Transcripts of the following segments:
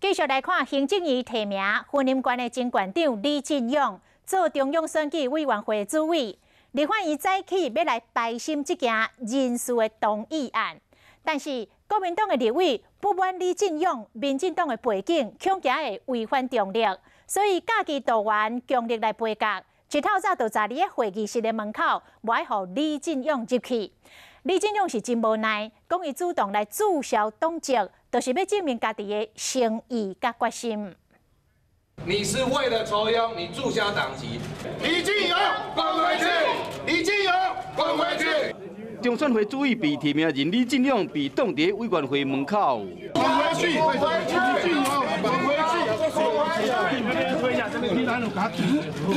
繼續來看行政院提名雲林縣的前縣長李進勇做中央選舉委員會主委。立法院早起欲來排審這件人事的動議案，但是國民黨的立委不滿李進勇民進黨的背景，恐驚會違反中立，所以家己動員強力來杯葛。一透早就佇咧會議室的門口，無愛予李進勇入去。李進勇是真無奈，講伊主動來注銷黨籍，就是欲證明家己的誠意佮決心。你是為了酬庸，你注銷黨籍。李進勇，滾回去！李進勇，滾回去！中選會主委被提名人李進勇被擋佇委員會門口。滾回去！滾回去！李進勇，滾回去！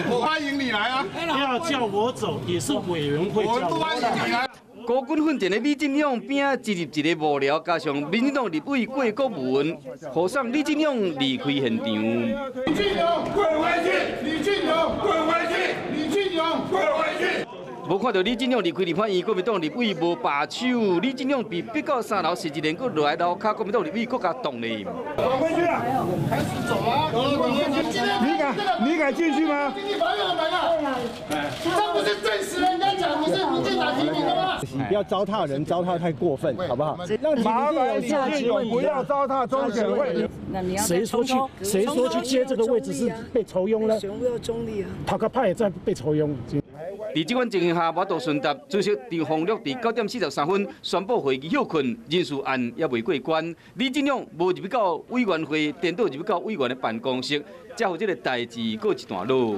我歡迎你來啊！要叫我走也是委員會叫我。我不歡迎你來。孤軍奮戰的李進勇邊仔一入一個幕僚，加上民進黨立委郭國文，護送李進勇離開現場。李進勇，滾回去！李進勇，滾回去！李進勇，滾回去！無看著李進勇離開立法院，國民黨立委無罷手，李進勇被逼到三樓，甚至連閣落來樓跤，國民黨立委閣共擋咧。滾回去啊！開始走啊！你敢你敢進去嗎？進去法院的門啊！這不是證實人家講你是民進黨提名的嗎？你不要糟蹋人，糟蹋太過分，好不好？麻煩李進勇不要糟蹋中選會。誰說去誰說去接這個位置是被酬庸呢？要中立啊！頭殼歹也在被酬庸。佇這款情形下，無法度順達主席張宏禄佇9點43分宣布會議休困，人事案猶未過關。李進勇無入去到委員會，顛倒入去到委員的辦公室，才予這个代誌告一段落。